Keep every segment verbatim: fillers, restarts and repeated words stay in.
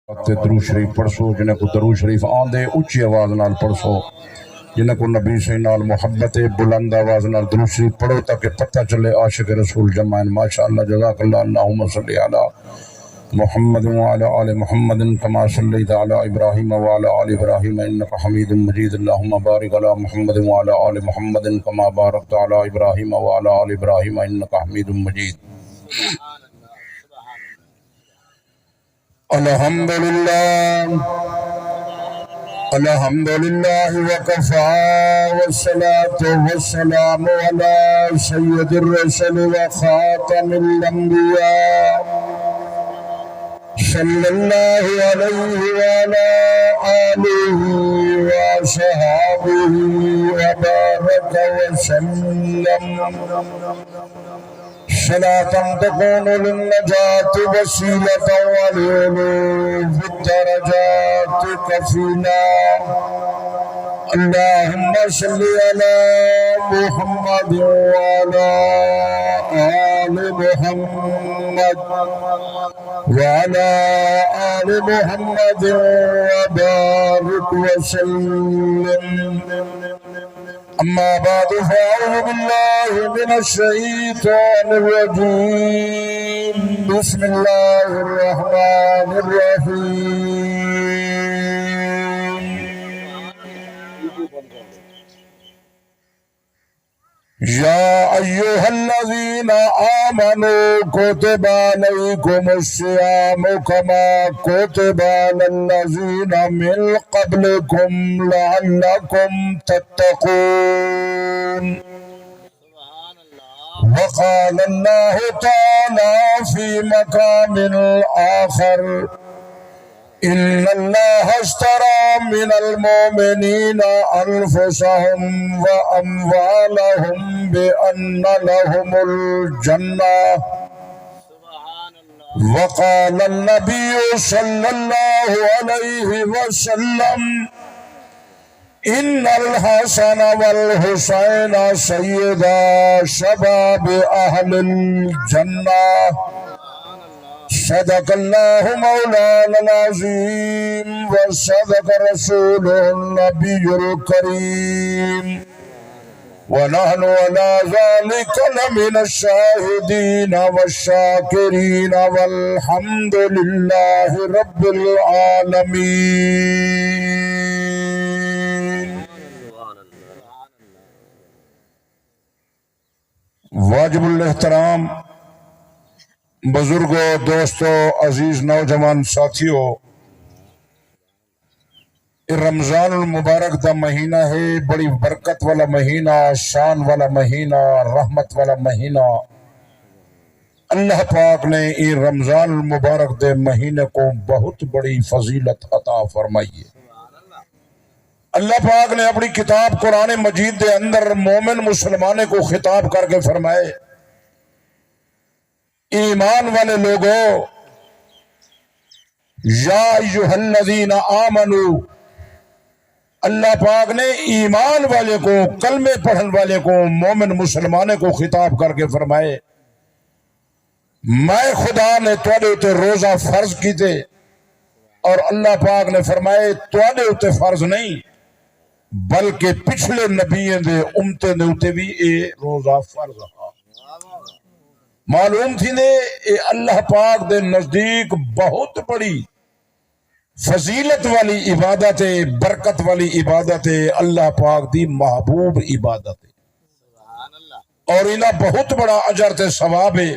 تے درود شریف پڑھسو۔ جنہیں کوں درود شریف آندے، اچی آواز نال پڑھسو۔ جنہیں کوں نبی سئیں نال محبت ہے، بلند آواز نال درود شریف پڑھو تاکہ پتہ چلے عاشق رسول جمع ہن۔ ماشاءاللہ، جزاک اللہ، اللہم صلی علی محمد وعلی آل محمد کما صلیت علی ابراہیم وعلی آل ابراہیم انک حمید مجید، اللہم بارک علی محمد وعلی آل محمد کما بارکت علی ابراہیم وعلی آل ابراہیم انک حمید مجید۔ الحمد لله، الحمد لله وكفى، والصلاة والسلام على سيد الرسل وخاتم الأنبياء، صلى الله عليه وعلى آله وصحابه وبارك وسلم. صلاة تكون للنجاة وسيلة ولعلو في الدرجات كفيلا. اللهم صل على محمد وعلى آل محمد وعلى آل محمد وبارك وسلم. أما بعد، فأعوذ بالله من الشيطان الرجيم. بسم الله الرحمن الرحيم. يا أيها الذين آمنوا كتب عليكم الصيام كما كتب على الذين من قبلكم لعلكم تتقون. وقال الله تعالى في مقام آخر: إن الله اشترى من المؤمنين أنفسهم وأموالهم بأن لهم الجنة. وقال النبي صلى الله عليه وسلم: إن الحسن والحسين سيدا شباب أهل الجنة. صدق الله مولانا العظيم وصدق رسوله النبي الكريم. ونحن على ذلك لمن الشاهدين والشاكرين والحمد لله رب العالمين. واجب الاحترام بزرگو، دوستو، عزیز نوجوان ساتھیو، اے رمضان المبارک دا مہینہ ہے، بڑی برکت والا مہینہ، شان والا مہینہ، رحمت والا مہینہ۔ اللہ پاک نے اے رمضان المبارک دے مہینے کو بہت بڑی فضیلت عطا فرمائی ہے۔ اللہ پاک نے اپنی کتاب قرآن مجید دے اندر مومن مسلمانے کو خطاب کر کے فرمائے، ایمان والے لوگو، یا ایھا الذین آمنو، اللہ پاک نے ایمان والے کو، کلمے پڑھن والے کو، مومن مسلمانے کو خطاب کر کے فرمائے، میں خدا نے تواڈے اتے روزہ فرض کیتے، اور اللہ پاک نے فرمائے تواڈے اتے فرض نہیں، بلکہ پچھلے نبیوں دے امتیں دے اتے بھی اے روزہ فرض ہا۔ معلوم تھیندے اے اللہ پاک دے نزدیک بہت بڑی فضیلت والی عبادت ہے، برکت والی عبادت ہے، اللہ پاک دی محبوب عبادت ہے، اور ایندا بہت بڑا اجر تے ثواب ہے۔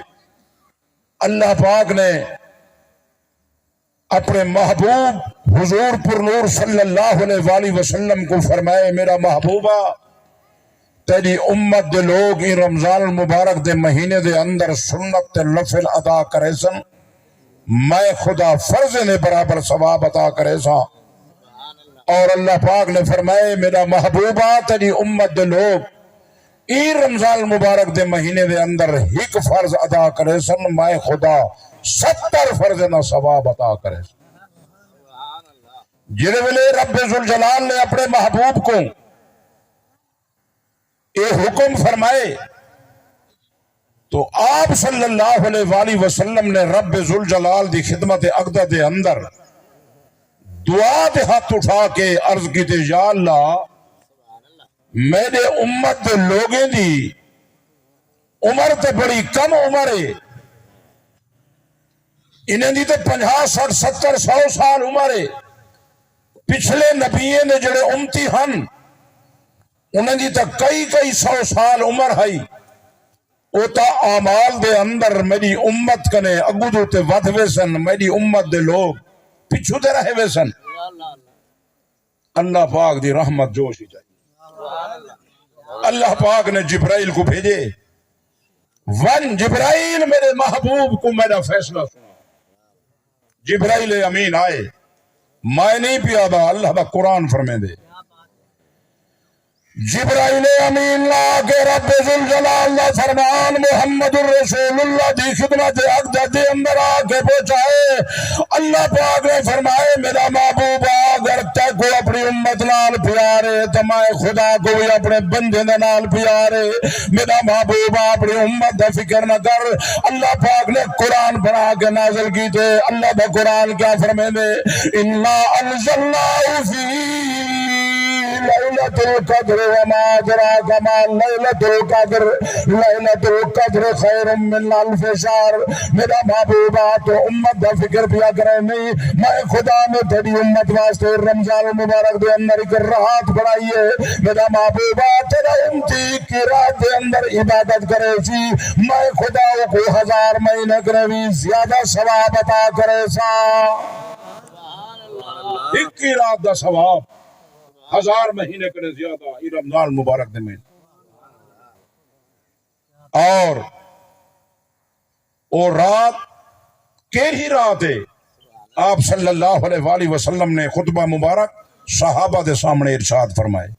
اللہ پاک نے اپنے محبوب حضور پر نور صلی اللہ علیہ وآلہ وسلم کو فرمائے، میرا محبوبہ، تیری امت دے لوگ ایں رمضان المبارک دے مہینے دے اندر سنت تے نفل ادا کرے سن، میں خدا فرض دے برابر ثواب عطا کرے سا۔ اور اللہ پاک نے فرمائے، میرا محبوبہ، تیری امت دے لوگ ایں رمضان المبارک دے مہینے دے اندر ہک فرض ادا کرے سن، میں خدا ستر فرض دا ثواب عطا کرے سن۔ جڑے ویلے رب ذوالجلال نے اپنے محبوب کو اے حکم فرمائے تو آپ صلی اللہ علیہ وآلہ وسلم نے رب ذوالجلال دی خدمت اقدس دے اندر دعا تے ہتھ اٹھا کے عرض کیتے، یا اللہ، میݙے امت دے لوگیں دی عمر تے بڑی کم عمر ہے، انہیں دی تے پنجاہ، سٹھ، ستر، سو سال عمر ہے۔ پچھلے نبییں دے جڑے امتی ہن، انہیں دی تے کئی کئی سو سال عمر ہئی۔ او تاں اعمال دے اندر میݙی امت کنے اڳوں دے اتے ودھ ویسن، میݙی امت دے لوگ پچھوں تے رہ ویسن۔ اللہ پاک دی رحمت جوش اچ آئی۔ اللہ پاک نے جبرائیل کوں بھیجے، ونڄ جبرائیل، میݙے محبوب کوں میݙا فیصلہ سݨا۔ جبرائیل امین آئے، میں نہیں پیا دا، اللہ دا قرآن فرمیندے۔ جبرائیل امین لا کے رب ذوالجلال دا فرمان محمد الرسول اللہ دی خدمت اقدس دے اندر آ کے پہنچائے۔ اللہ پاک نے فرمائے، میرا محبوبہ، اگر تیکوں اپݨی امت نال پیار ہے تو میں خدا کوں وی اپݨے بندے دے نال پیار ہے۔ میرا محبوبہ، اپݨی امت دا فکر نہ کر۔ اللہ پاک نے قرآن بݨا کے نازل کیتے۔ اللہ دا قرآن کیا فرمیندے؟ انا انزلناہ فی لیلۃ القدر وما ادراک ما لیلۃ القدر، لیلۃ القدر خیر من الف شہر۔ میرا محبوبہ، تو امت دا فکر پیا کرے نہیں، میں خدا نے تیری امت واسطے رمضان المبارک دے اندر ایک رات بݨائی ہے۔ میرا محبوبہ، تیرا امتی ایک رات دے اندر عبادت کرے سی، میں خدا اوکوں ہزار مہینے کنے وی زیادہ ثواب عطا کرے سا۔ ایک ہی رات دا ثواب ہزار مہینے کنے زیادہ، اے رمضان مبارک دے مہینے۔ اور او رات کیڑھی رات ہے؟ آپ صلی اللہ علیہ وآلہ وسلم نے خطبہ مبارک صحابہ دے سامنے ارشاد فرمائے۔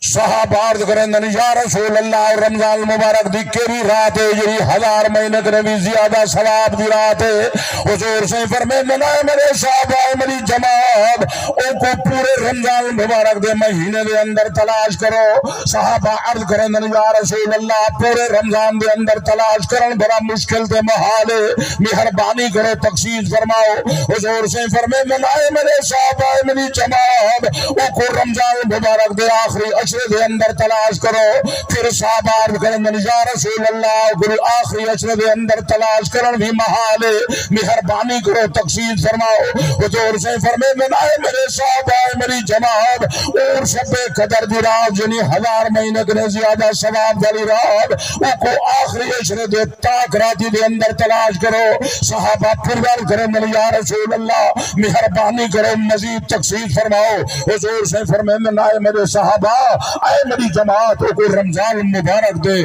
صحابہ عرض کریندن، یا رسول اللہ، رمضان المبارک دی کیڑھی رات ہے جڑی ہزار مہینے کنے وی زیادہ ثواب دی رات ہے؟ حضور سے فرمیندن، اے میرے صحابہ، اے میری جماعت، اوکوں پورے رمضان المبارک دے مہینے دے اندر تلاش کرو۔ صحابہ عرض کریندن، یا رسول اللہ، پورے رمضان دے اندر تلاش کرن بڑا مشکل تے محال ہے، مہربانی کرو، تخصیص فرماؤ۔ حضور سے فرمیندن، اے میرے صحابہ، اے میری جماعت، اوکوں رمضان المبارک دے آخری عشرے دے اندر تلاش کرو۔ پھر صحابہ عرض کریندن، یا رسول اللہ، اوکوں آخری عشرے دے اندر تلاش کرن وی محال ہے، مہربانی کرو، تخصیص فرماؤ۔ حضور سے فرمیندن، اے میرے صحابہ، اے میری جماعت، اور شب قدر دی رات جنی ہزار مہینے کنے زیادہ ثواب والی رات، اوکوں آخری عشرے دے تاک راتی دے اندر تلاش کرو۔ صحابہ پھر عرض کریندن، یا رسول اللہ، مہربانی کرو، مزید تخصیص فرماؤ۔ حضور سے فرمیندن، اے میرے صحابہ، اے میری جماعت، اوکوں رمضان المبارک دے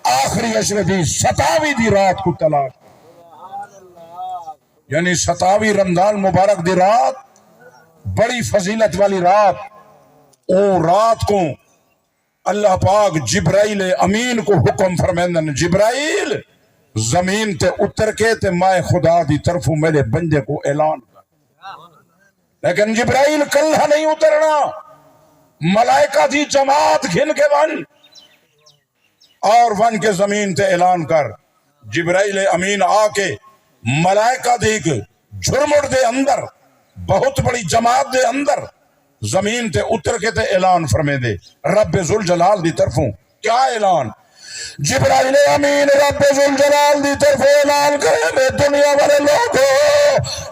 آخری عشرے دی ستاوی دی رات کوں تلاش۔ یعنی ستاوی رمضان مبارک دی رات بڑی فضیلت والی رات۔ او رات کوں اللہ پاک جبرائیل امین کوں حکم فرمیندن، جبرائیل، زمین تے اتر کے تے میں خدا دی طرفوں میرے بندے کوں اعلان کر۔ لیکن جبرائیل کلھا نہیں اترنا، ملائکہ دی جماعت گھن کے ونڄ۔ اور ونڄ کے زمین تے اعلان کر۔ جبرائیل امین آ کے ملائکہ دی ہک جھرمٹ دے اندر، بہت بڑی جماعت دے اندر زمین تے اتر کے تے اعلان فرمیندے، رب ذوالجلال دی طرفوں۔ کیا اعلان؟ جبرائیل امین رب ذوالجلال دی طرفوں اعلان کریندے، دنیا والے لوگو،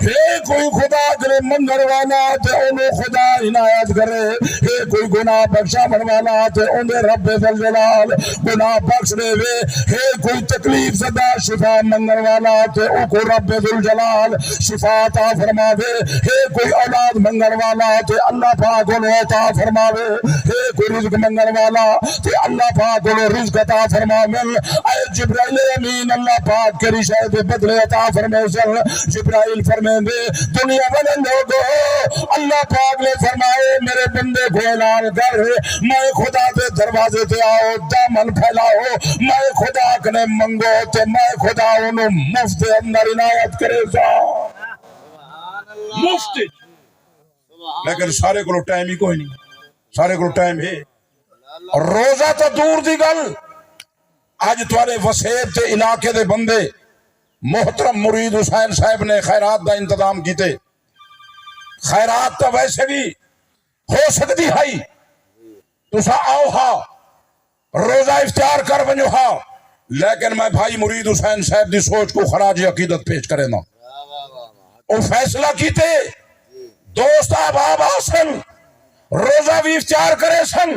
ہے کوئی خدا کنے منگݨ والا تے اونوں خدا عنایت کرے، ہے کوئی گناہ بخشاوݨ والا تے اوندے رب ذوالجلال گناہ بخش ݙیوے، ہے کوئی تکلیف زدہ شفا منگݨ والا تے اوکوں رب ذوالجلال شفا عطا فرماوے، ہے کوئی اولاد منگݨ والا تے اللہ پاک اونوں عطا فرماوے، ہے کوئی رزق منگݨ والا تے اللہ پاک اونوں رزق عطا فرماون۔ اے جبرائیل امین، اللہ پاک کیڑھی شے دے بدلے عطا فرمیسن؟ جبرائیل فرمیندے، دنیا والے لوگو، اللہ پاک نے فرمائے، میرے بندے کوں اعلان کر، میں خدا دے دروازے تے آؤ، دامن پھیلاؤ، میں خدا کنے منگو تے میں خدا اونوں مفت دے اندر عنایت کریساں۔ مفت۔ لیکن سارے کولوں ٹائم ہی کوئی نہیں، سارے کولوں ٹائم ہے۔ روزہ تاں دور دی ڳل، اڄ تہاݙے وسیب تے علاقے دے بندے، محترم مرید حسین صاحب نے خیرات دا انتظام کیتے۔ خیرات تاں ویسے وی ہو سڳدی ہئی، تساں آؤ ہا، روزہ افطار کر ونڄو ہا، لیکن میں بھائی مرید حسین صاحب دی سوچ کوں خراج عقیدت پیش کرینداں۔ او فیصلہ کیتے، دوست احباب آسن، روزہ وی افطار کریسن،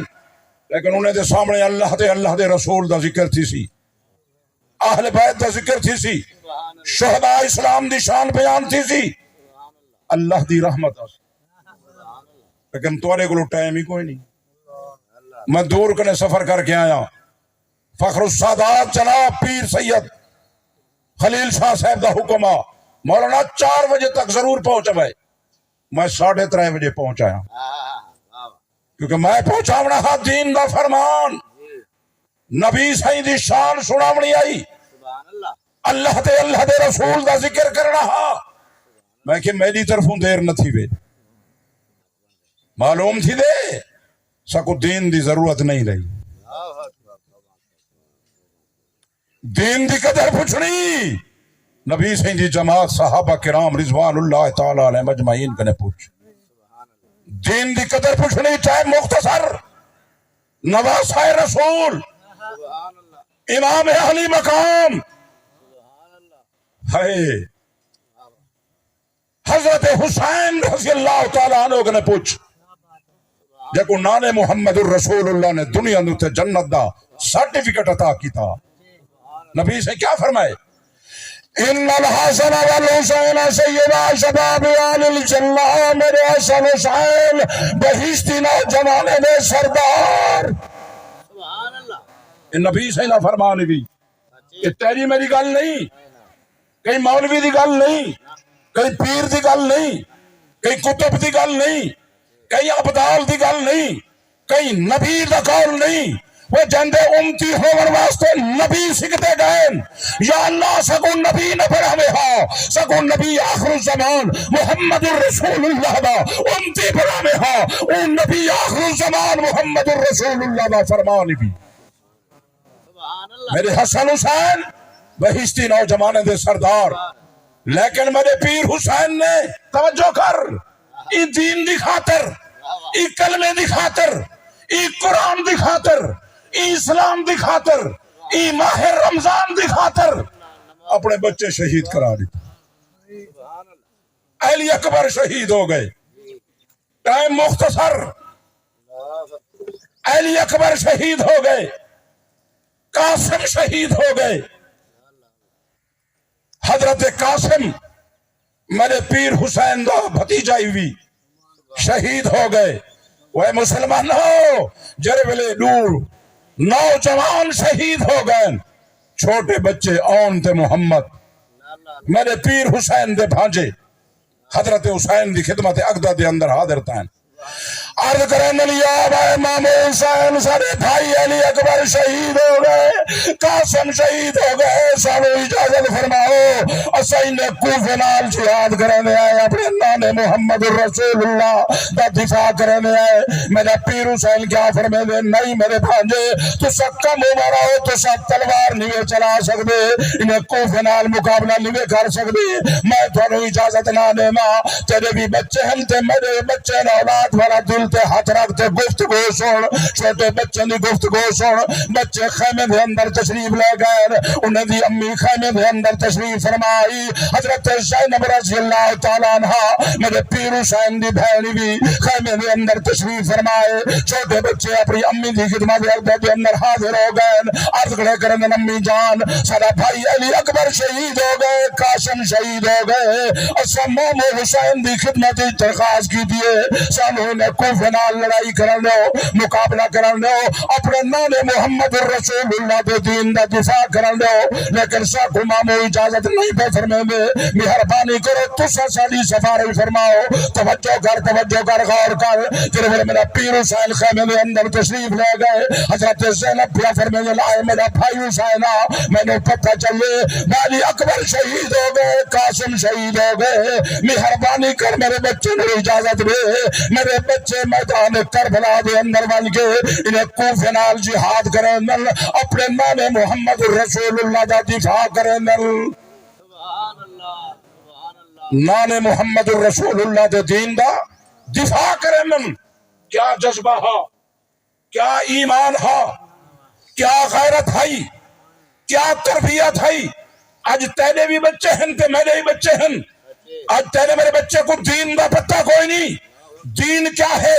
لیکن انہیں دے سامݨے اللہ تے اللہ دے رسول دا ذکر تھیسی، اہل بیت دا ذکر تھیسی، شہداء اسلام دی شان بیان تھیسی، اللہ دی رحمت آسی۔ لیکن تہاݙے کولوں ٹائم ہی کوئی نہیں۔ میں دور کنے سفر کر کے آیا، فخر السادات جناب پیر سید خلیل شاہ صاحب دا حکم آ، مولانا چار وجے تک ضرور پہنچ وے۔ میں ساڑھے ترے وجے پہنچ آیا، کیونکہ میں پہنچاوݨا ہا دین دا فرمان، نبی سائیں دی شان سݨاوݨی آئی، اللہ تے اللہ دے رسول دا ذکر کرݨا ہا۔ میں کہ میݙی طرفوں دیر نہ تھیوے۔ معلوم تھیندے ساکوں دین دی ضرورت نہیں رہی۔ دین دی قدر پچھݨی، نبی سائیں دی جماعت، صحابہ کرام رضوان اللہ تعالی علیہم اجمعین کنے پچھ۔ دین دی قدر پچھݨی، ٹائم مختصر، نواسہ رسول، امام اہلی مقام، ہائے، حضرت حسین رضی اللہ تعالی عنہ کنے پچھ، جیکوں نانے محمد الرسول اللہ نے دنیا دے اتے جنت دا سرٹیفکیٹ عطا کیتا۔ نبی سے کیا فرمائے؟ ان الحسن والحسین سیدا شباب اہل الجنہ، میرے حسن حسین بہشتی نوجوانیں دے سردار۔ اے نبی سائیں دا فرمان وی، اے تیری میری گل نہیں، کہیں مولوی دی گل نہیں، کہیں پیر دی گل نہیں، کہیں قطب دی گل نہیں، کہیں ابدال دی گل نہیں، کہیں نبی دا قول نہیں۔ وہ جیندے امتی ہووݨ واسطے نبی سکھدے ڳئن۔ یا اللہ، ساکوں نبی نہ بݨاوے ہا، ساکوں نبی آخر الزمان محمد الرسول اللہ دا امتی بݨاوے ہا۔ او نبی آخر الزمان محمد الرسول اللہ دا فرمان وی۔ میرے حسن حسین بہشتی نوجوانیں دے سردار، لیکن میرے پیر حسین نے، توجہ کر، ای دین دی خاطر، ای کلمے دی خاطر، ای قرآن دی خاطر، ای اسلام دی خاطر، ای ماہ رمضان دی خاطر اپݨے ٻچے شہید کرا ݙتے۔ علی اکبر شہید ہو ڳئے، ٹائم مختصر، علی اکبر شہید ہو ڳئے، قاسم شہید ہو ڳئے۔ حضرت قاسم میرے پیر حسین دا بھتیجا ہی وی، شہید ہو ڳئے۔ اے مسلمانو، جیڑھے ویلے ݙو نوجوان شہید ہو ڳئن، چھوٹے ٻچے آن تے محمد، میرے پیر حسین دے بھانجے، حضرت حسین دی خدمت اقدس دے اندر حاضر تھئن۔ عرض کریندن، یا بھائی امام حسین، ساݙے بھائی علی اکبر شہید ہو ڳئے، قاسم شہید ہو ڳئے، سانوں اجازت فرماؤ، اساں انہیں کوفے نال جہاد کریندے آئے، اپݨے نانے محمد الرسول اللہ دا دفاع کریندے آئے۔ میرا پیر حسین کیا فرمیندے، نہیں میرے بھانجے، تساں کم عمر ہو، تساں تلوار نہیں چلا سڳدے، انہیں کوفے نال مقابلہ نہیں کر سڳدے، میں تہانوں اجازت نہ ݙیواں۔ تیݙے وی ٻچے ہن تے میݙے ٻچے ہن، اولاد والا دل تے ہتھ رکھ تے گفتگو سُݨ، چھوٹے ٻچے دی گفتگو سُݨ۔ ٻچے خیمے دے اندر تشریف لے ڳئے، انہیں دی امی خیمے دے اندر تشریف فرمائی۔ حضرت زینب رضی اللہ تعالیٰ عنہا میرے پیر حسین دی بھیݨ وی خیمے دے اندر تشریف فرمائے۔ چھوٹے ٻچے اپݨی امی دی خدمت دے اقدس دے اندر حاضر ہو ڳئے۔ عرض کھڑے کریندن، امی جان، ساݙا بھائی علی اکبر شہید ہو ڳئے، قاسم شہید ہو ڳئے۔ اساں امام حسین دی خدمت وچ درخواست کیتی ہے، سانوں انہیں کوفے نال لڑائی کرݨ ݙیو، مقابلہ کرݨ ݙیو، اپݨے نانے محمد الرسول اللہ دے دین دا دفاع کرݨ ݙیو، لیکن ساکوں ماموں اجازت نہیں پئے فرمیندے۔ مہربانی کرو، تساں ساݙی سفارش فرماؤ۔ توجہ کر، توجہ کر، غور کر۔ جیڑھے ویلے میرا پیر حسین خیمے دے اندر تشریف لے ڳئے، حضرت زینب پیا فرمیندن، اے میرا بھائی حسین آ، مینوں پتہ چلے علی اکبر شہید ہو ڳئے، قاسم شہید ہو ڳئے، مہربانی کر میرے ٻچے نوں اجازت ݙے، میرے ٻچے میدان کربلا دے اندر ونڄ کے انہیں کوفے نال جہاد کریندن، اپݨے نانے محمد رسول اللہ دا دفاع کریندن۔ سبحان اللہ، سبحان اللہ۔ نانے محمد الرسول اللہ دے دین دا دفاع کریندن۔ کیا جذبہ ہا، کیا ایمان ہا، کیا غیرت ہئی، کیا تربیت ہئی۔ اڄ تیݙے وی ٻچے ہن تے میݙے وی ٻچے ہن۔ اڄ تیݙے میݙے ٻچے کوں دین دا پتہ کوئی نہیں۔ دین کیا ہے،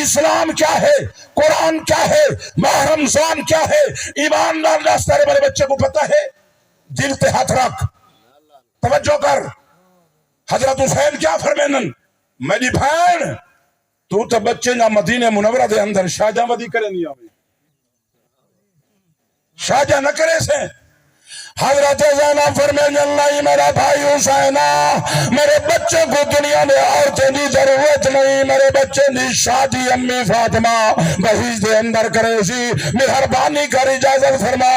اسلام کیا ہے، قرآن کیا ہے، ماہ رمضان کیا ہے، ایمان نال ݙس، تیݙے میݙے ٻچے کوں پتہ ہے؟ دل تے ہتھ رکھ، توجہ کر۔ حضرت حسین کیا فرمیندن؟ میݙی بھیݨ، توں تاں ٻچے نہ مدینے منورہ دے اندر شادیاں ودی کریندی آویں، شادیاں نہ کریسیں۔ حضرت زینب فرمیندن، نہیں میرا بھائی حسین، میرے بچے کوں دنیا دے عورتیں دی ضرورت نہیں، میرے بچے دی شادی امی فاطمہ بہشت دے اندر کریسی۔ مہربانی کر اجازت فرما،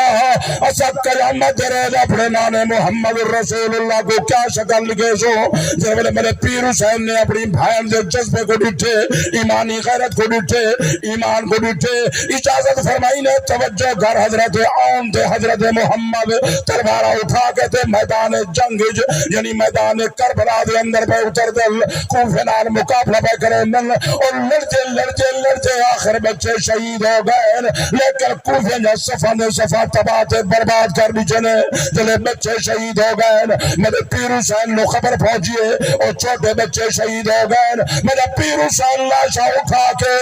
اساں قیامت دے روز اپݨے نانے محمد الرسول اللہ کوں کیا شکل ݙکھیسوں؟ جس ویلے میرے پیر حسین نے اپݨی بھیݨ دے جذبے کوں ݙٹھے، ایمانی غیرت کوں ݙٹھے، ایمان کوں ݙٹھے، اجازت فرمائی نے، توجہ کر، حضرت، آن تے حضرت محمد تلوارا اٹھا کے تے میدان جنگ اچ، یعنی میدان کربلا دے اندر پئے اتردن، کوفے نال مقابلہ پئے کریندن۔ او لڑدے، لڑدے، لڑدے آخر بچے شہید ہو ڳئے، لیکن کوفے دے صفاں دے صفاں تباہ تے برباد کر ݙتے نے۔ جلے بچے شہید ہو ڳئے، میرے پیر حسین نو خبر پہنچی ہے، او چھوٹے بچے شہید ہو ڳئے۔ میرا پیر حسین لاشاں اٹھا کے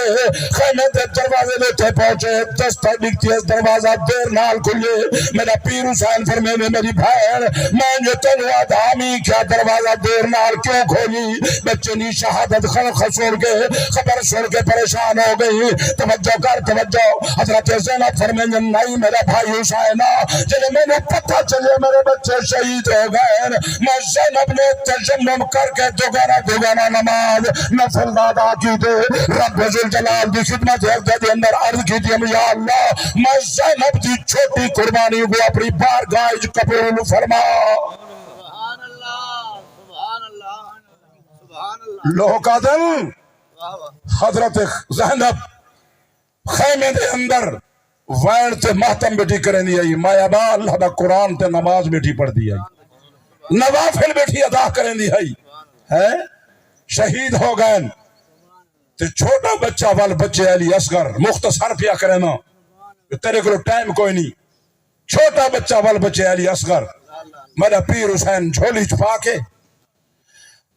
خیمے دے دروازے دے تے پہنچے، دستک ݙتی، دروازہ دیر نال کھلے۔ میرا پیر حسین فرمیندے، میری بھیݨ، میں جو تینوں آہدا ہمی کیا دروازہ دیر نال کیوں کھولی؟ بچے دی شہادت خ-، خ-، سݨ کے، خبر سݨ کے پریشان ہو ڳئی۔ توجہ کر، توجہ۔ حضرت زینب فرمیندن، نہیں میرا بھائی حسین، جلے مینوں پتہ چلے میرے بچے شہید ہو ڳئے، میں زینب نے تیمم کر کے دوگانا دوگانا نماز نفل دا ادا کیتے۔ رب ذوالجلال دی خدمت عرض دے اندر عرض کیتی، یا اللہ، میں زینب دی چھوٹی قربانی کوں اپݨی بارگاہ وچ قبول فرما۔ سبحان اللہ، سبحان اللہ، سبحان اللہ۔ لوک آہدن، واہ واہ۔ حضرت زینب خیمے دے اندر وین تے ماتم ٻیٹھی کریندی ہئی، مایا با اللہ دا قرآن تے نماز ٻیٹھی پڑھدی ہئی، نوافل ٻیٹھی ادا کریندی ہئی۔ ہیں؟ شہید ہو ڳئے۔ تے چھوٹا بچہ ول، بچے علی اصغر، مختصر پیا کرینداں، تیݙے کولوں ٹائم کوئی نہیں۔ چھوٹا بچہ ول، بچے علی اصغر، میرا پیر حسین جھولی چ پا کے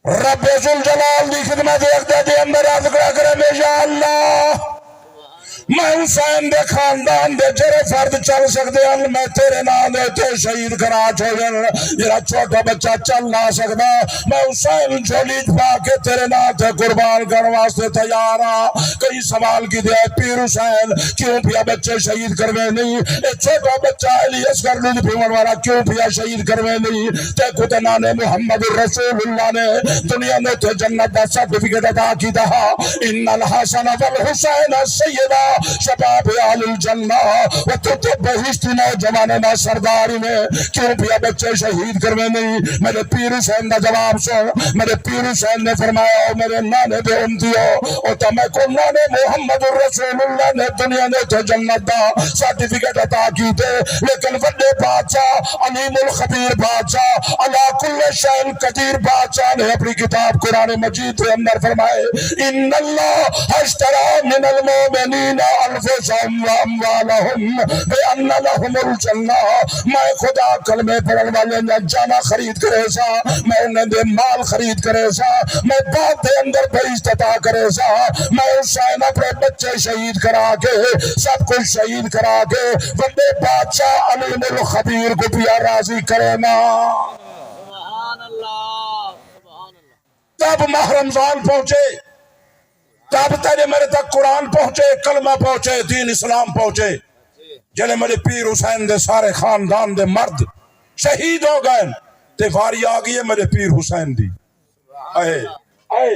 رب ذوالجلال دی خدمت عقدہ دے اندر عرض کرا کرے، یا اللہ، میں حسین دے خاندان دے جڑے فرد چل سکدے ہن، میں تیرے ناں دے تے شہید کرا چھوڑن۔ جڑا چھوٹا بچہ چل نہ سکدا، میں حسین جھولی چ پا کے تیرے ناں تے قربان کرن واسطے تیار ہاں۔ کئی سوال کیتے، اے پیر حسین، کیوں پیا بچے شہید کروے نہیں؟ اے چھوٹا بچہ علی اصغر دودھ پیوݨ والا کیوں پیا شہید کروے نہیں؟ تیکوں تے نانے محمد رسول اللہ نے دنیا دے تے جنت دا سرٹیفکیٹ عطا کیتا ہا۔ ان الحسن والحسین سیدا شباب اہل الجنہ، او توں تے بہشتی نوجوانیں دا سردار ہی نے، کیوں پیا بچے شہید کروے نہیں؟ میرے پیر حسین دا جواب سن۔ میرے پیر حسین نے فرمایا، او میرے نانے دے امتیو، او تاں میکوں نانے محمد رسول اللہ نے دنیا دے تے جنت دا سرٹیفکیٹ عطا کیتے، لیکن وݙے بادشاہ، علیم الخبیر بادشاہ، علی کل شیء قدیر بادشاہ نے اپݨی کتاب قرآن مجید دے اندر فرمائے، ان اللہ اشتری من المؤمنین انفسهم واموالهم بان لهم الجنہ۔ میں خدا کلمے پڑھݨ والے دیاں جاناں خرید کریساں، میں انہیں دے مال خرید کریساں، میں بعد دے اندر بہشت عطا کریساں۔ میں حسین اپݨے بچے شہید کرا کے، سب کچھ شہید کرا کے، وݙے بادشاہ علیم الخبیر کوں پیا راضی کرینا۔ سبحان اللہ، سبحان اللہ۔ تب ماہ رمضان پہنچے، تب تیݙے میݙے تک قرآن پہنچے، کلمہ پہنچے، دین اسلام پہنچے۔ جلے میرے پیر حسین دے سارے خاندان دے مرد شہید ہو ڳئے، تے واری آ ڳئی ہے میرے پیر حسین دی۔ اے، اے،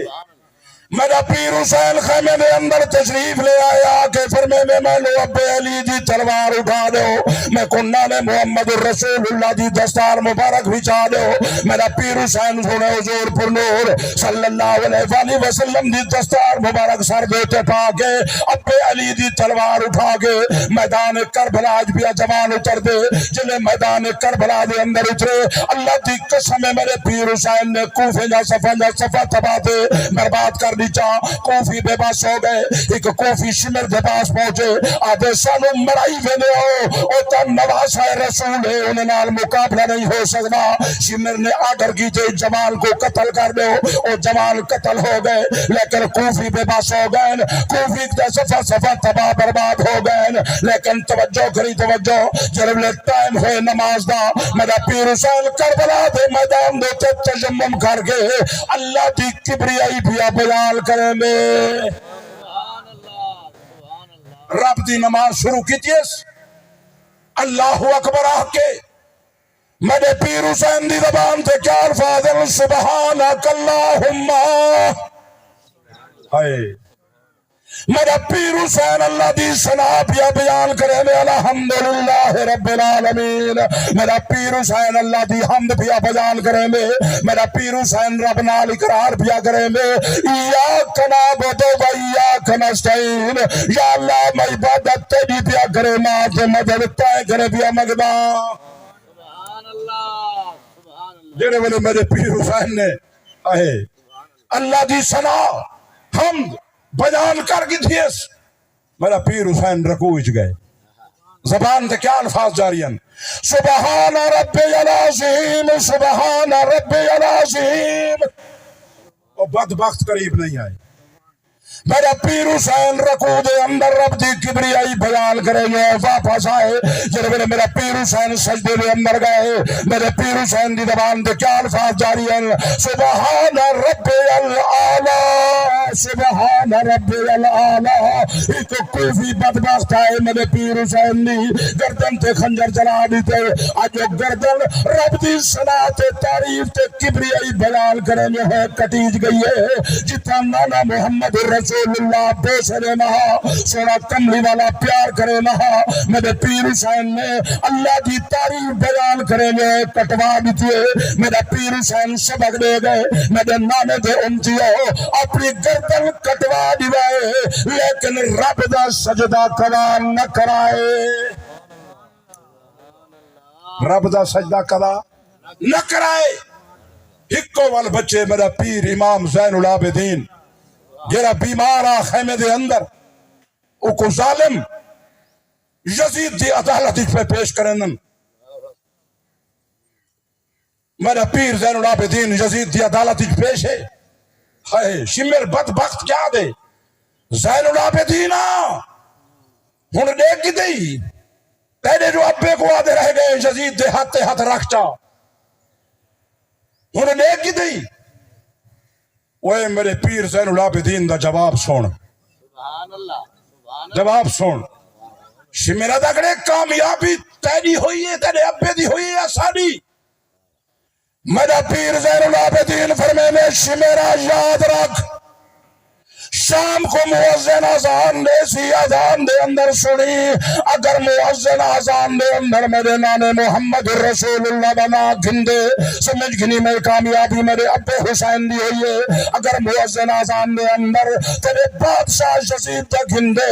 میݙا پیر حسین خیمے دے اندر تشریف لے آئے، آ کے فرمیندے، مینوں ابے علی دی تلوار اٹھا ݙیو، میکوں نانے محمد رسول اللہ دی دستار مبارک وچھا ݙیو۔ میݙا پیر حسین سوہݨے حضور پر نور صلی اللہ علیہ وآلہ وسلم دی دستار مبارک سر دے اتے پا کے، ابے علی دی تلوار اٹھا کے میدان کربلا اچ پیا جوان اتردے۔ جلے میدان کربلا دے اندر اترے، اللہ دی قسم ہے، میݙے پیر حسین نے کوفے دا صفا دا صفا تباہ تے برباد کر ݙتا۔ کوفی بے بس ہو ڳئے۔ ہک کوفی شمر دے پاس پہنچے، آہدے، سانوں مرائی ویندے ہو، او تاں نواسہ رسول ہے، انہاں نال مقابلہ نہیں ہو سڳدا۔ شمر نے آرڈر کیتے، جوان کوں قتل کر ݙیو۔ او جوان قتل ہو ڳئے، لیکن کوفی بے بس ہو ڳئے۔ کوفی دے صفا صفا تباہ برباد ہو ڳئے، لیکن توجہ کری، توجہ، جڑے ویلے ٹائم ہوئے نماز دا، میݙا پیر حسین کربلا دے میدان دے تے تیمم کر کے اللہ دی کبریائی پیا بیان کریندے۔ رب دی نماز شروع کیتی اس، اللہ اکبر آکھ کے میݙے پیر حسین دی زبان تے کیا الفاظ ہن؟ سبحانک اللہم۔ ہائے، میݙا پیر حسین اللہ دی ثنا پیا بیان کریندے، الحمدللہ رب العالمین۔ میݙا پیر حسین اللہ دی حمد پیا بیان کریندے، میݙا پیر حسین رب نال اقرار پیا کریندے، ایاک نعبد و ایاک نستعین، یا اللہ میں عبادت تیݙی پیا کرینداں تے مدد تیں کنے پیا منگداں۔ سبحان اللہ، سبحان اللہ۔ جڑے ویلے میݙے پیر حسین نے، آہے، اللہ دی ثنا، حمد بیان کر گھدی اس، میݙا پیر حسین رکوع وچ ڳئے۔ زبان تے کیا الفاظ جاری ہن؟ سبحان ربی العظیم، سبحان ربی العظیم۔ او بدبخت قریب نہیں آئے۔ میݙا پیر حسین رکوع دے اندر رب دی کبریائی بیان کریندے واپس آئے۔ جڑے ویلے میݙا پیر حسین سجدے دے اندر ڳئے، میݙے پیر حسین دی زبان تے کیا الفاظ جاری ہن؟ سبحان ربی الاعلی، سبحان ربی الاعلی۔ ہک کوفی بدبخت آئے، میݙے پیر حسین دی گردن تے خنجر چلا ݙتے۔ اڄ او گردن رب دی ثنا تے تعریف تے کبریائی بیان کریندے ہوئے کٹیج ڳئی ہے۔ جتھاں نانا محمد رسول اللہ بوسے ݙیندا ہا، سوہݨا کملی والا پیار کریندا ہا، میݙے پیر حسین نے اللہ دی تعریف بیان کریندے ہوئے کٹوا ݙتی ہے۔ میݙا پیر حسین سبق ݙے ڳئے، میݙے نانے دے امتیو، اپݨی گردن کٹوا ݙیوائے، لیکن رب دا سجدہ کدا نہ کرائے۔ رب دا سجدہ کدا نہ کرائے۔ ہکو ول بچے میݙا پیر امام زین العابدین، جڑا بیمار آ خیمے دے اندر، اوکوں ظالم یزید دی عدالت وچ پئے پیش کریندن۔ میݙا پیر زین العابدین یزید دی عدالت وچ پیش ہے۔ ہائے، شمر بدبخت کیا دے؟ زین العابدین آ، ہݨ ݙیکھ گھدی، تیݙے جو ابے کوں آہدے رہ ڳئے، یزید دے ہتھ تے ہتھ رکھ چا۔ ہݨ ݙیکھ گھدی۔ اوئے میݙے پیر زین العابدین دا جواب سُݨ۔ سبحان اللہ، سبحان اللہ۔ جواب سُݨ۔ شمر آہدا، کامیابی تیݙی ہوئی ہے، تیݙے ابے دی ہوئی ہے یا ساݙی؟ میݙا پیر زین العابدین فرمیندے، شمر آ، یاد رکھ، شام کوں مؤذن اذان ݙیسی، اذان دے اندر سُݨی، اگر مؤذن اذان دے اندر میݙے نانے محمد رسول اللہ دا ناں گھندے، سمجھ گھنی میݙی کامیابی میݙے ابے حسین دی ہوئی ہے۔ اگر مؤذن اذان دے اندر تیݙے بادشاہ یزید دا گھندے،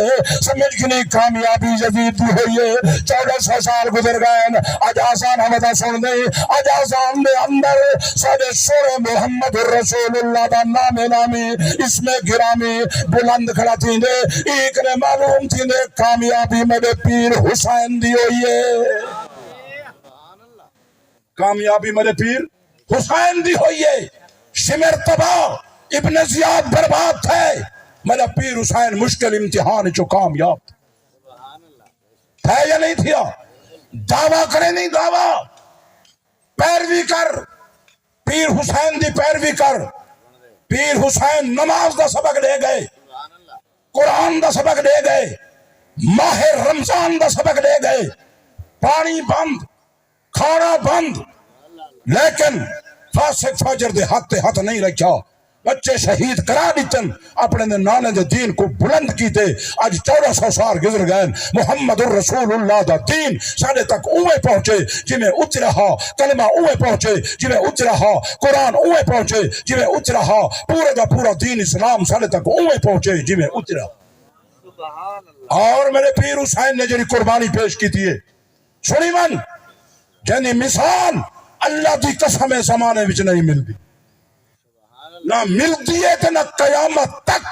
سمجھ گھنی کامیابی یزید دی ہوئی ہے۔ چوݙاں سو سال گزر ڳئے ہن، اڄ اذان ہمدا سُݨدے، اڄ اذان دے اندر ساݙے سوہݨے محمد رسول اللہ دا نام نامی، اسم گرامی بلند کھڑا تھیندے۔ ایں کنے معلوم تھیندے کامیابی میݙے پیر حسین دی ہوئی ہے۔ کامیابی میݙے پیر حسین دی ہوئی ہے۔ شمر تباہ، ابن زیاد برباد تھئے، میݙا پیر حسین مشکل امتحان چوں کامیاب تھئے یا نہیں تھیا؟ دعویٰ کرے نہیں دعویٰ، پیروی کر، پیر حسین دی پیروی کر۔ پیر حسین نماز دا سبق ݙے ڳئے، قرآن دا سبق ݙے ڳئے، ماہ رمضان دا سبق ݙے ڳئے۔ پاݨی بند، کھاݨا بند، لیکن فاسق فاجر دے ہتھ تے ہتھ نہیں رکھیا۔ بچے شہید کرا ݙتن، اپݨے دے نانے دے دین کوں بلند کیتے۔ اڄ چوݙاں سو سال گزر ڳئن، محمد الرسول اللہ دا دین ساݙے تک اونویں پہنچے جیویں اتریا ہا، کلمہ اونویں پہنچے جیویں اتریا ہا، قرآن اونویں پہنچے جیویں اتریا ہا، پورے دا پورا دین اسلام ساݙے تک اونویں پہنچے جیویں اتریا۔ اور میرے پیر حسین نے جڑی قربانی پیش کیتی ہے، سݨی من، جیندی مثال اللہ دی قسم ہے زمانے وچ نہیں ملدی، نہ ملدی ہے تے نہ قیامت تک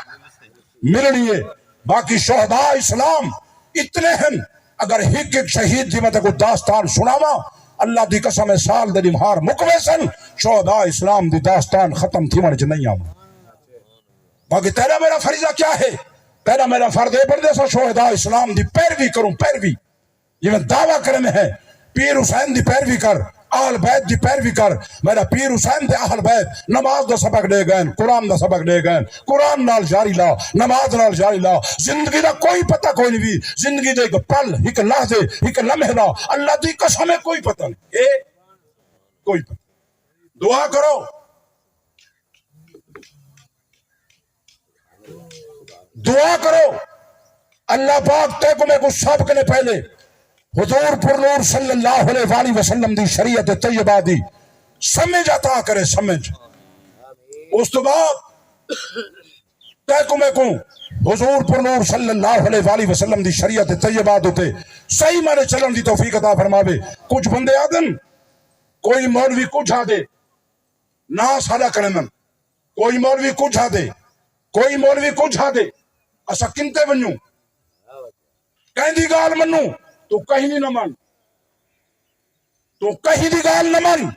ملݨی ہے۔ باقی شہداء اسلام اتنے ہن، اگر ہک ہک شہید دی میں تیکوں داستان سݨاواں، اللہ دی قسم ہے سال دے ݙیہاڑ مک ویسن، شہداء اسلام دی داستان ختم تھیوݨ چ نہیں آوݨی۔ باقی تیرا میرا فریضہ کیا ہے؟ تیرا میرا فرض اے بݨدے اساں شہداء اسلام دی پیروی کروں، پیروی۔ جیویں دعویٰ کرݨے ہیں، پیر حسین دی پیروی کر، اہل بیت دی پیروی کر۔ میرا پیر حسین تے اہل بیت نماز دا سبق ݙے ڳئن، قرآن دا سبق ݙے ڳئن۔ قرآن نال یاری لا، نماز نال یاری لا۔ زندگی دا کوئی پتہ کوئی نہیں وی، زندگی دے ہک پل، ہک لحظے، ہک لمحے دا اللہ دی قسم ہے کوئی پتہ نہیں۔ اے کوئی پتہ۔ دعا کرو، دعا کرو، اللہ پاک تیکوں میکوں سب کنے پہلے حضور پر نور صلی اللہ علیہ وآلہ وسلم دی شریعت طیبہ دی سمجھ عطا کرے، سمجھ۔ اس تو بعد تیکوں میکوں حضور پر نور صلی اللہ علیہ وآلہ وسلم دی شریعت طیبہ دے تے صحیح معنی چلن دی توفیق عطا فرماوے۔ کچھ بندے آدن، کوئی مولوی کچھ آدے، نہ ساݙا کریندن۔ کوئی مولوی کجھ آہدے، کوئی مولوی کجھ آہدے، اساں کن تے ونڄوں؟ کہیں دی ڳالھ منوں؟ توں کہیں دی نہ من، توں کہیں دی ڳالھ نہ من،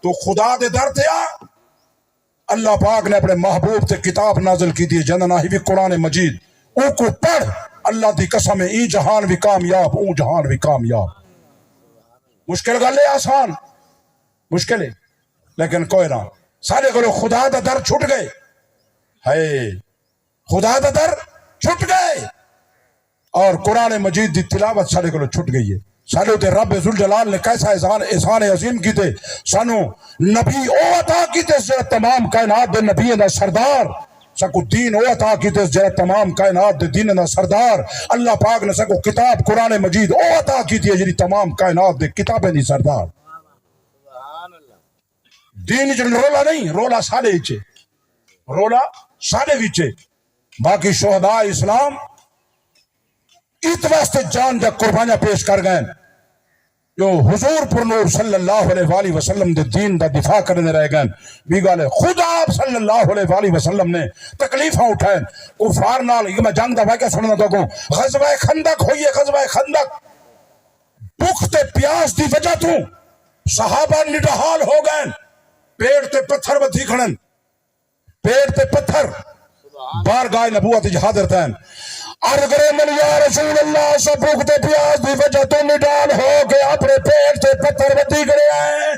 توں خدا دے در تے آ۔ اللہ پاک نے اپݨے محبوب تے کتاب نازل کیتی ہے، جیندا ناں ہی وی قرآن مجید۔ اوکوں پڑھ، اللہ دی قسم ہے، ایں جہان وی کامیاب، اوں جہان وی کامیاب۔ مشکل ڳالھ ہے، آسان؟ مشکل ہے، لیکن کوئی نہ، ساݙے کولوں خدا دا در چھٹ ڳئے۔ ہائے، خدا دا در چھٹ ڳئے۔ اور قرآن مجید دی تلاوت ساݙے کولوں چھٹ ڳئی ہے۔ ساݙے اتے رب ذوالجلال نے کیسا احسان، احسان عظیم کیتے۔ سانوں نبی او عطا کیتے جڑا تمام کائنات دے نبیاں دا سردار۔ ساکوں دین او عطا کیتے جڑا تمام کائنات دے دیناں دا سردار۔ اللہ پاک نے ساکوں کتاب قرآن مجید او عطا کیتی ہے جڑی تمام کائنات دے کتابیں دی سردار۔ دین اچ رولا نہیں، رولا ساݙے اچ ہے، رولا ساݙے وچ ہے۔ باقی شہداء اسلام ات واسطے جان دیاں قربانیاں پیش کر ڳئن جو حضور پر نور صلی اللہ علیہ وآلہ وسلم دے دین دا دفاع کرݨے رہ ڳئن۔ ٻی ڳالھ ہے، خود آپ صلی اللہ علیہ وآلہ وسلم نے تکلیفاں اٹھائن کفار نال۔ اے میں جنگ دا واقعہ سݨانا تہاکوں، غزوہ خندق ہوئی ہے، غزوہ خندق۔ بکھ تے پیاس دی وجہ توں صحابہ نڈھال ہو ڳئن، پیٹ تے پتھر ٻدھی کھڑن، پیٹ تے پتھر۔ بارگاہ نبوت اچ حاضر تھئن، عرض کریندن، یا رسول اللہ، اساں بکھ تے پیاس دی وجہ توں نڈھال ہو کے اپݨے پیٹ تے پتھر ٻدھی کھڑے ہیں۔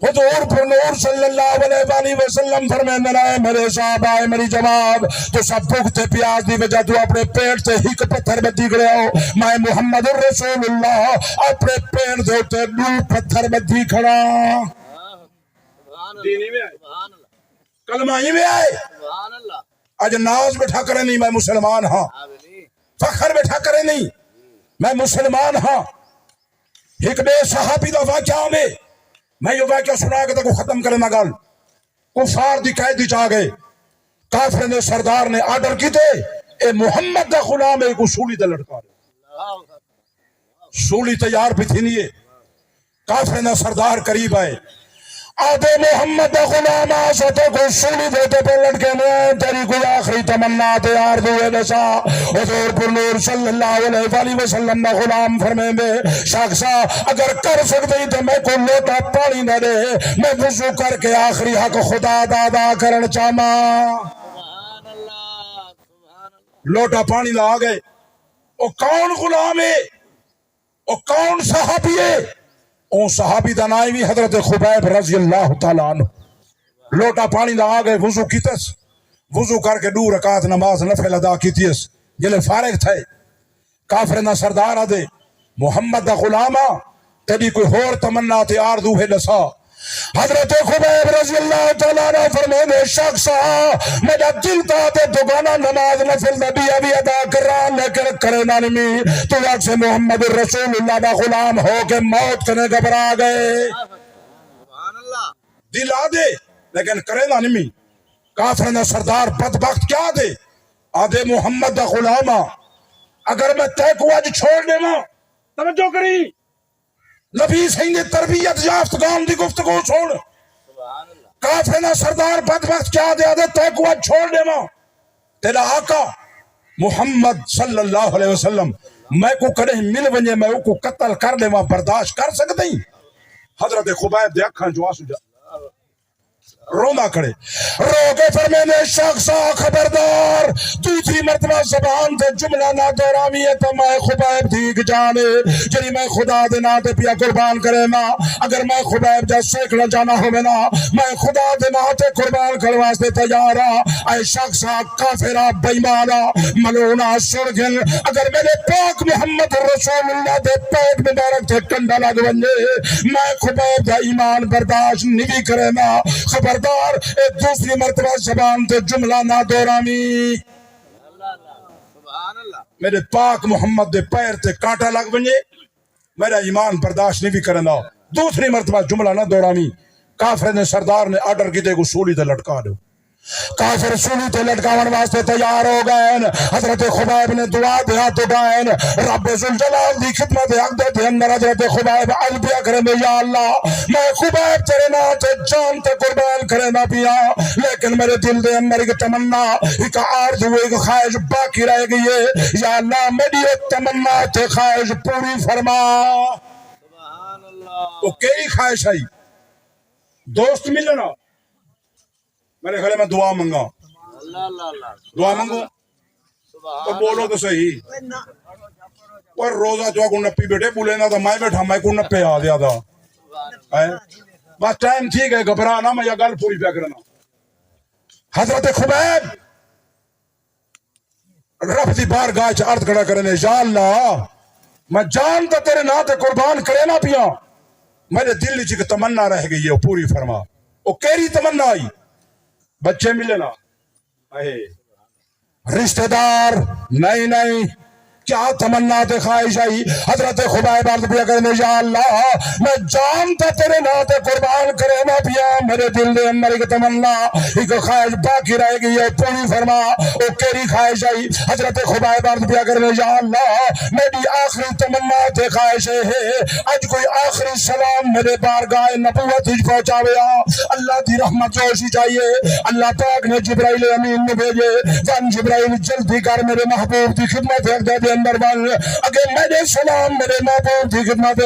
حضور پر نور صلی اللہ علیہ وآلہ وسلم فرمیندن، اے میرے صحابہ، اے میری جماعت، تساں بکھ تے پیاس دی وجہ توں اپݨے پیٹ تے ہک پتھر ٻدھی کھڑے ہو، میں محمد الرسول اللہ اپݨے پیٹ دے اتے ݙو پتھر ٻدھی کھڑا۔ دین ایویں آئے، کلمہ ایویں آئے۔ اڄ ناز ٻیٹھا کریندیں میں مسلمان ہاں، فخر ٻیٹھا کریندیں میں مسلمان ہاں۔ ہک ٻئے صحابی دا واقعہ آندے، میں ایہو واقعہ سݨا کے تیکوں ختم کرینداں ڳالھ۔ کفار دی قید اچ آ ڳئے، کافریں دے سردار نے آرڈر کیتے، اے محمد دا غلام ہے، ایکوں سولی تے لٹکا ݙیو۔ سولی تیار پئی تھیندی ہے، کافریں دا سردار قریب آئے، آہدے، محمد دا غلام آ، اساں تیکوں سولی دے اتے پئے لٹکیندے ہیں، تیݙی کوئی آخری تمنا تے آرزو ہے ݙسا؟ حضور پر نور صلی اللہ علیہ وآلہ وسلم دا غلام فرمیندے، شخصا، اگر کر سڳدیں تاں میکوں لوٹا پاݨی دا ݙے، میں وضو کر کے آخری حق خدا دا ادا کرݨ چاہنداں۔ لوٹا پاݨی دا آ ڳئے۔ او کون غلام ہے؟ او کون صحابی ہے؟ اوں صحابی دا ناں وی حضرت خبیب رضی اللہ تعالیٰ عنہ۔ لوٹا پاݨی دا آ ڳئے، وضو کیتس، وضو کر کے ݙو رکعت نماز نفل ادا کیتیس۔ جلے فارغ تھئے، کافریں دا سردار آہدے، محمد دا غلام آں، تیݙی کوئی ہور تمنا تے آرزو ہے ݙسا؟ حضرت خبیب رضی اللہ تعالیٰ عنہ فرمیندے، شخص آ، میݙا دل تاں آہدے دوگانہ نماز نفل دا ٻیا وی ادا کراں، لیکن کریندا نمی۔ توں آکھسیں محمد رسول اللہ دا غلام ہو کے موت کنے گھبرا ڳئے۔ دل آہدے، لیکن کریندا نمی۔ کافراں دا سردار بدبخت کیا آہدے؟ آہدے محمد دا غلام آ، اگر میں تیکوں اڄ چھوڑ ݙیواں، توجہ کری، نبی سئیں دے تربیت یافتگان دی گفتگو سُݨ۔ کافریں دا سردار بدبخت کیا آہدے؟ آہدے تیکوں اڄ چھوڑ ݙیواں، تیݙا آقا محمد صلی اللہ علیہ وسلم میکوں کݙہیں مل ونڄے، میں اوکوں قتل کر ݙیواں، برداشت کر سڳدیں؟ حضرت خبیب دے اکھاں چوں آنسو جا روندا کھڑے۔ رو کے فرمیندے، شخص آ خبردار، دوسری مرتبہ زبان تے جملہ نہ دہراویں، اے تاں میں خبیب دی ہک جان ہے جیڑھی میں خدا دے ناں تے پیا قربان کرینداں۔ اگر میں خبیب دا سینکڑا جانا ہووے نا، میں خدا دے ناں تے قربان کرݨ واسطے تیار ہاں۔ اے شخص آ، کافر آ، بے ایمان آ، ملعون آ، سُݨ گھن، اگر میݙے پاک محمد رسول اللہ دے پیٹ مبارک تے کنڈا لڳ ونڄے، میں خبیب دا ایمان برداشت نوی کریندا۔ خبردار، اے دوسری مرتبہ زبان تے جملہ نہ دہراویں۔ میݙے پاک محمد دے پیر تے کانٹا لڳ ونڄے، میݙا ایمان برداشت نوی کریندا۔ دوسری مرتبہ جملہ نہ دہراویں۔ کافریں دے سردار نے آرڈر کیتے، کوں سولی تے لٹکا ݙیو۔ کافر سولی تے لٹکاوݨ واسطے تیار ہو ڳئے ہن۔ حضرت خبیب نے دعا دے ہتھ اٹھائے ہن، رب ذوالجلال دی خدمت حق دے اندر حضرت خبیب عرض پیا کریندے، یا اللہ، میں خبیب تیرے ناں تے جان تے قربان کریندا پیاں، لیکن میݙے دل دے اندر ہک تمنا، ہک آرزو، ہک خواہش باقی رہ ڳئی ہے۔ یا اللہ، میݙی او تمنا تے خواہش پوری فرما۔ او کیڑھی خواہش ہئی؟ دوست ملݨا۔ میݙے خیال میں دعا منگاں۔ دعا منگوں۔ تو بولو تو صحیح۔ پر روزہ جو کو نپی بیٹھے، بولے نہ تو میں بیٹھا، میں کو نپے آ دیا تھا۔ ہیں؟ بس ٹائم ٹھیک ہے، گھبرا نہ، میں یہ گل پوری پیا کرنا۔ حضرت خبیب رب دی بارگاہ چ عرض کھڑا کرے نے، یا اللہ، میں جان تاں تیرے ناں تے قربان کریندا پیاں، میݙے دل وچ ہک تمنا رہ ڳئی ہے، او پوری فرما۔ او کیڑھی تمنا ہئی؟ بچے ملݨا؟ اے رشتہ دار؟ نہیں، نہیں۔ کیا تمنا تے خواہش ہئی؟ حضرت خبیب عرض پیا کرے نے، یا اللہ، میں جان تاں تیرے ناں تے قربان کریندا پیاں، میݙے دل دے اندر ہک تمنا، ہک خواہش باقی رہ ڳئی ہے، پوری فرما۔ او کیڑھی خواہش ہئی؟ حضرت خبیب عرض پیا کرے نے، یا اللہ، میݙی آخری تمنا تے خواہش اے ہے، اڄ کوئی آخری سلام میݙے بارگاہ نبوت وچ پہنچاوے آ۔ اللہ دی رحمت جوش وچ آئی ہے۔ اللہ پاک نے جبرائیل امین نوں بھیڄے، ون جبرائیل، جلدی کر، میݙے محبوب دی خدمت حق دے اندر ونڄ، اڳے میݙے سلام میݙے محبوب دی خدمت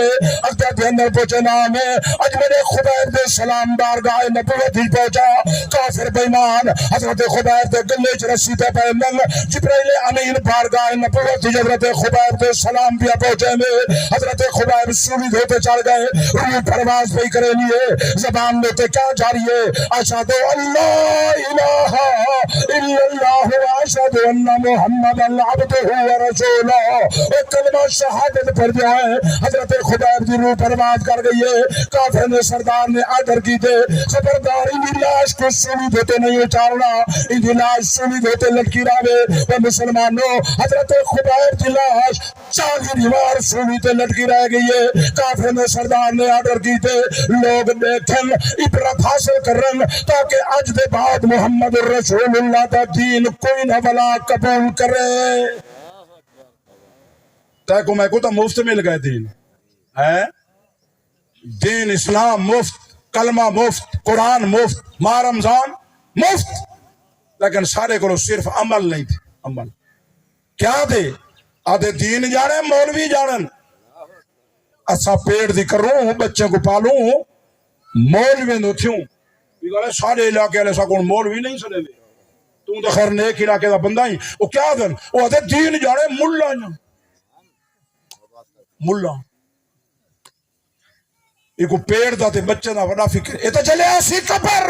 حق دے اندر پہنچے۔ نام ہے، اڄ میݙے خبیب دے سلام بارگاہ نبوت وچ پہنچا۔ کافر بے ایمان حضرت خبیب دے گلے وچ رسی پیا پئے ہن۔ جبرائیل امین بارگاہ نبوت وچ حضرت خبیب دے سلام پیا پہنچے نے۔ حضرت خبیب سولی دے تے چڑھ ڳئے، روح پرواز پئی کریندی ہے۔ زبان دے تے کیا جاری ہے؟ اشہد ان لا الہ الا اللہ و اشہد ان محمدا عبدہ و رسولہ۔ اے کلمہ شہادت پڑھ دیا ہے، حضرت خبیب دی روح پرواز کر ڳئی ہے۔ کافر نے سردار نے آرڈر کیتے، خبردار، ایندی لاش کوں سولی دے تے نہیں اچارنا، ایندی لاش سولی دے تے لٹکی رہے۔ اے مسلمانو، حضرت خبیب دی لاش چالیہہ وار سولی تے لٹکی رہ ڳئی ہے۔ کافر نے سردار نے آرڈر کیتے، لوگ ݙیکھن، عبرت حاصل کرن، تاکہ اڄ دے بعد محمد رسول اللہ دا دین کوئی نہ ولا قبول کرے۔ تیکوں میکوں تاں مفت مل ڳئے دین۔ ہیں؟ دین اسلام مفت، کلمہ مفت، قرآن مفت، ماہ رمضان مفت، لیکن سارے کولوں صرف عمل نہیں تھے۔ عمل کیا دے؟ آہدے دین ڄاݨے، مولوی ڄاݨن۔ اساں پیٹ دی کروں، بچے کوں پالوں، مولوی نو تھیوں۔ یہ گل ہے، سارے علاقے والے ساکوں مولوی نہیں سݙیندے۔ توں تو خیر نیک علاقے دا بندہ ہی۔ وہ کیا دن؟ وہ آہدے دین ڄاݨے، ملا ڄاݨ۔ ملا۔ ایکوں پیٹ دا تے بچے دا وݙا فکر۔ اے تاں چلے آسی قبر۔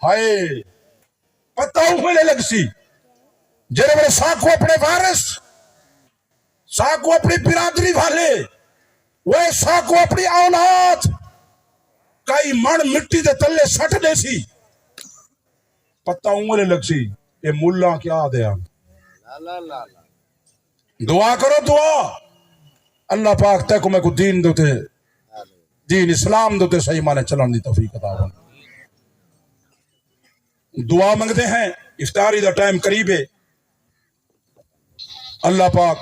ہائے۔ پتہ اوں ویلے لڳسی، جیڑھے ویلے ساکوں اپݨے وارث، ساکوں اپݨی برادری والے، وہ ساکوں اپݨی اولاد کئی مݨ مٹی دے تلے سٹ ݙیسی، پتہ اوں ویلے لڳسی اے ملاں کیا آہدے ہن۔ دعا کرو، دعا، اللہ پاک تیکوں میکوں دین دے اتے، دین اسلام دے اتے صحیح معنی چلݨ دی توفیق عطا فرمائے۔ دعا منگدے ہیں، افطاری دا ٹائم قریب ہے۔ اللہ پاک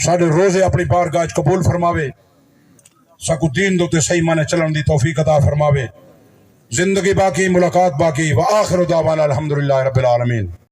ساݙے روزے اپݨی بارگاہ اچ قبول فرماوے، ساکوں دین دے اتے صحیح معنی چلݨ دی توفیق عطا فرماوے۔ زندگی باقی، ملاقات باقی۔ وآخر دعوانا الحمدللہ رب العالمین۔